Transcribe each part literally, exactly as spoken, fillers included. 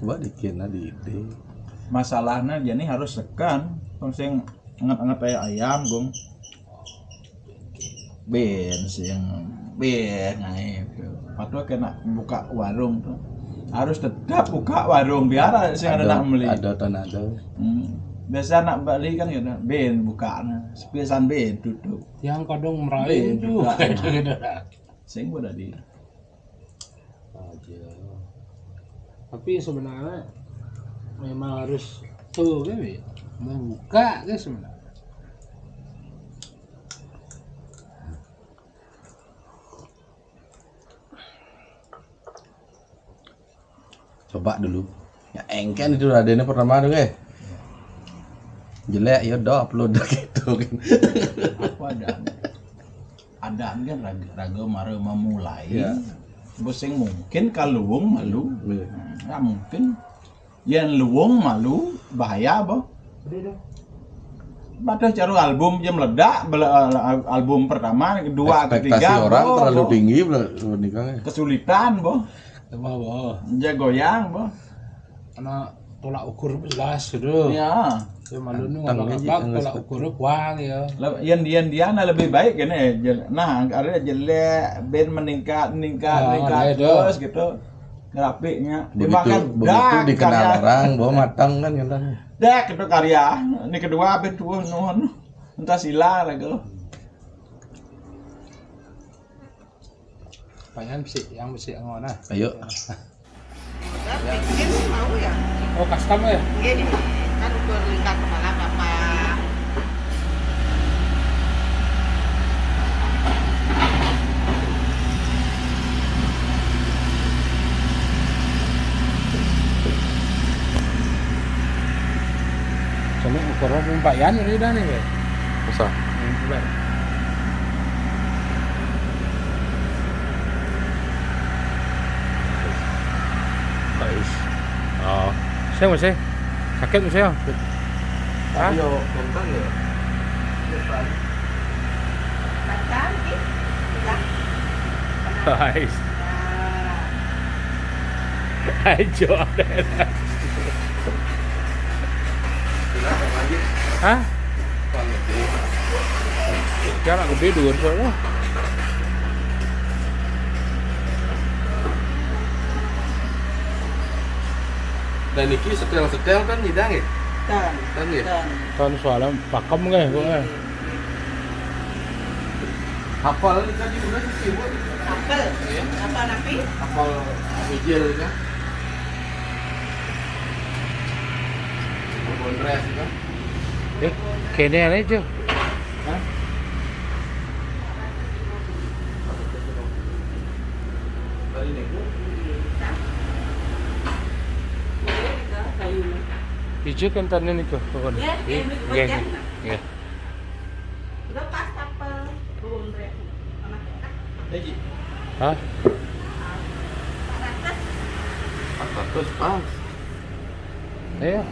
Coba dikit nah di ide. Masalahnya jadi harus tekan. Tong sing anget-anget kayak ayam, Gung. Ben sing ben nah itu. Patuh kena buka warung tuh. Harus tetap buka warung biar sing ada nak beli. Ada tan ada. Hmm. Biasa nak beli kan gitu, ben buka nah. Biasaan ben tutup. Yang kadang merayu ben tuh buka. Kayak gitu. Sing udah di aja. Tapi sebenarnya memang harus tuh kan ya, membuka kan sebenarnya. Coba dulu. Ya engken itu radennya pertama tuh, eh. Jelek ya udah upload dah gitu kan. Apa ada? Ada kan raga, raga mara memulai. Ya. Busing mungkin kaluung malu. Ya. Nah, mungkin yang luung malu bahaya apa? Batas caru album jam meledak, album pertama, kedua, ketiga, orang terlalu tinggi nikahnya. Kesulitan, boh. Tambah, boh. Dia goyang, boh. Karena tolak ukur jelas gitu. Ya. Ya malu nu tolak ukur kuang ya. Yang dia dia nah lebih baik kan ya. Nah, ada jelek, ben meningkat, meningkat, meningkat terus gitu. Grafiknya. Begitu, begitu dikenal orang, bawa matang kan katanya. Dek itu karya. Ini kedua apa tuh nuhun. Entah sila lagi. Payan besi, yang besi ngono. Ayo. Bikin mau ya? Oh, custom ya? Iya, kan ukur lingkar kepala bapak. Cuma ukuran empat yan ini dah nih, Pak. Usah. Hmm, bukan. Ais. Oh. Saya masih sakit masih ya? Hah? Yo, gampang ya. Depan. Macam ni. Ais. Ayo. Hah? Jarak gede dua soalnya. Dan iki setel-setel kan nyidang ya? Kan. Kan ya? Kan. Kan soalnya pakem nggih kok. Hafal iki tadi udah sih, Bu? Hafal. Iya. Hafal napi? Hafal mijil kan? Bondres kan? Eh, kene aja. Hah? Tadi nih, Bu? Ijo kan tadi nih kok, pokoknya. Ya, ya, nggih, nggih, nggih. Udah pas apa? Bondres. Hah? Empat ratus pas. Iya.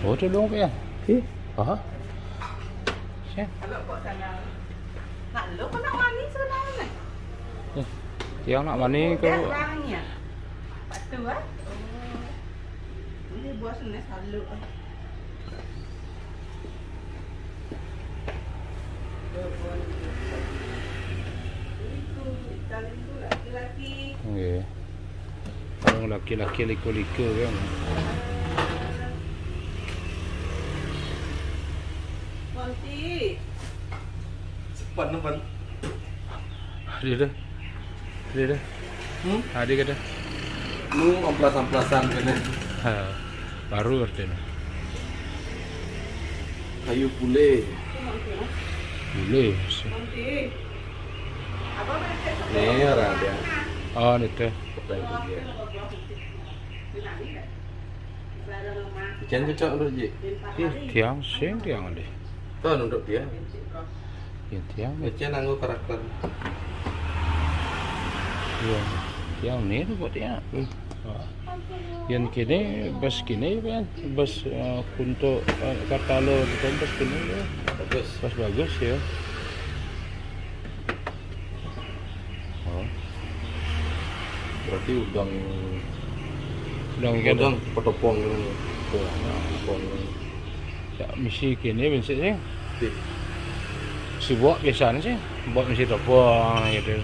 Oh, udah dong ya. Ih. Hah? Siap. Kalau kok sana. Nak lo kok nak mani sebenarnya? Eh, tiang nak mani ke? Udah orangnya. Pak tua. Oh. Ini buat sana selalu. Nggih. Orang laki-laki liku-liku kan. Sepan, sepan. Dia dah. Ada dah. Hmm? Ada kata. Nu amplas-amplasan kena. Ha, baru artinya. Kayu pule. Pule. Ini orang dia. Oh, ni tu. Apa yang dia? Ikan cocok tu, Ji. Ih, tiang sing tiang deh. Tuh, untuk dia. Ya, tiang. Ikan nanggu karakter. Ya, tiang ni tu buat tiang. Hmm. Yang kini, bas kini kan, bas, eh, untuk, eh, Kartalo tu kan, bas kini ya. Bagus. Bas bagus ya. Berarti udang, Udang kene. Udang petopong ini. Petopong. Ya, misi kene ben sik sih. Di- Sibuk biasanya sih. Buat misi topong gitu.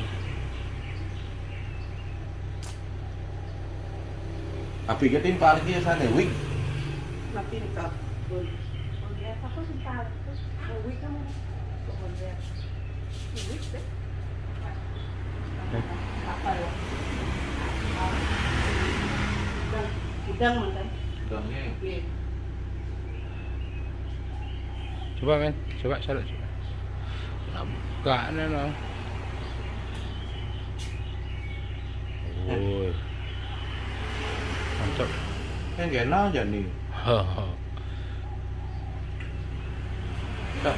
Api ke timpal ke sana, wig. Makin ka. Kuliah apa sih, Pak? Wig kamu? Kuliah. Wig deh. Apa ya? Udang, udang mantan. Udangnya. Iya. Coba men, coba salut coba. Buka ni no. Oi. Mantap. Kan kena aja nih. Tak.